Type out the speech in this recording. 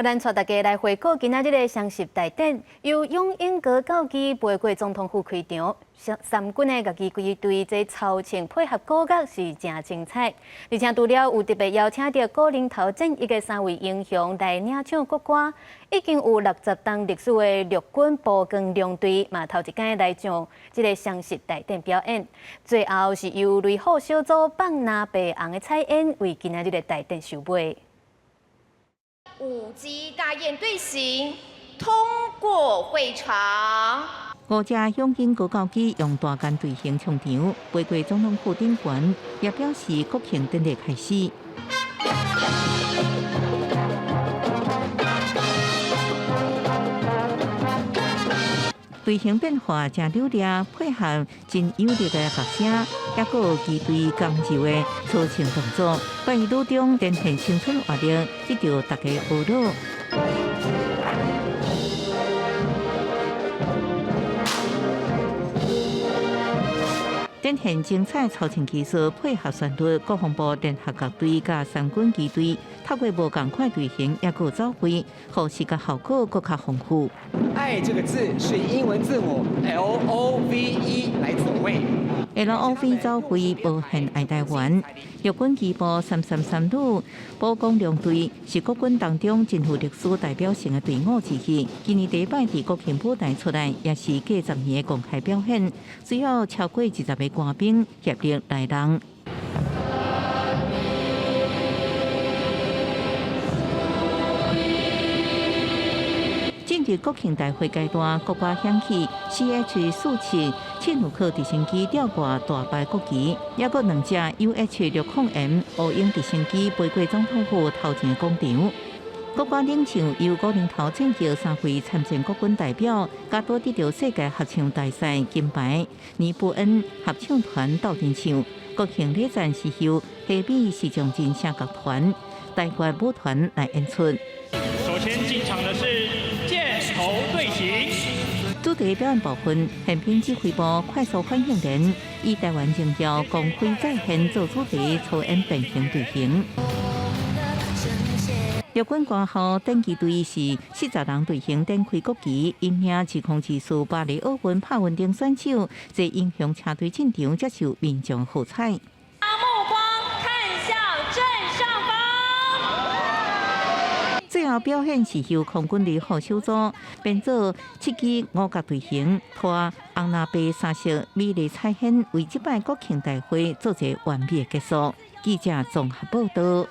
咱帶大家來回顧今仔日的雙十大典，由勇鷹號轎機飛過總統府開場，三軍的樂器機隊這操槍配合鼓樂是誠精彩，而且除了有特別邀請著古寧頭戰役的三位英雄來領唱國歌，已經有60冬歷史的陸軍寶光龍隊嘛頭一擺來上這个雙十大典表演。最後是由雷虎小組放藍白紅的彩煙，為今仔日的大典收尾。舞姬大雁隊形通過會場。五隻勇鷹號轎機用大雁隊形衝場，飛過總統府頂懸，也表示國慶典禮開始。隊形變化誠流利，配合真有力的樂聲，抑閣有機隊剛柔的操槍動作，拜一路中展現青春活力，得著大家呵咾。展現精彩操槍技術，配合旋律，國防部聯合樂隊佮三軍機隊透過無仝款隊形，抑閣有走位，予視覺效果閣較豐富。愛這個字是英文字母 L O V E 來走位。 L O V 走位無限愛台灣。陸軍機步333旅寶光龍隊是國軍當中真具歷史代表性的隊伍之一。今年第一擺佇國慶舞台出來，也是過10年的公開表演，需要超過20個官兵協力來人。進入國慶大會階段，國歌響起，CH-47切努克直升機吊掛大白國旗，抑閣兩隻 UH-60M 烏鷹直升機飛過總統府頭前廣場。國歌領唱由古寧頭戰役三位參戰國軍代表，佮拄得著世界合唱大賽金牌尼布恩合唱團鬥陣唱。國慶禮讚是由台美時尚真聲樂團、台灣舞團來演出。首先進場的是箭頭隊形。主題表演部分，憲兵指揮部快速反應連以台灣榮耀光輝再現做主題，操演變形隊形。陸軍官校典機隊是40人隊形展開國旗，因領2024巴黎奧運帕運頂選手，坐英雄車隊進場接受民眾喝彩。目光看向正上方。最後表演是由空軍雷虎小組編做七支五角隊形，拖紅藍白三色美麗彩煙，為這擺國慶大會做一个完美的結束。記者綜合報導。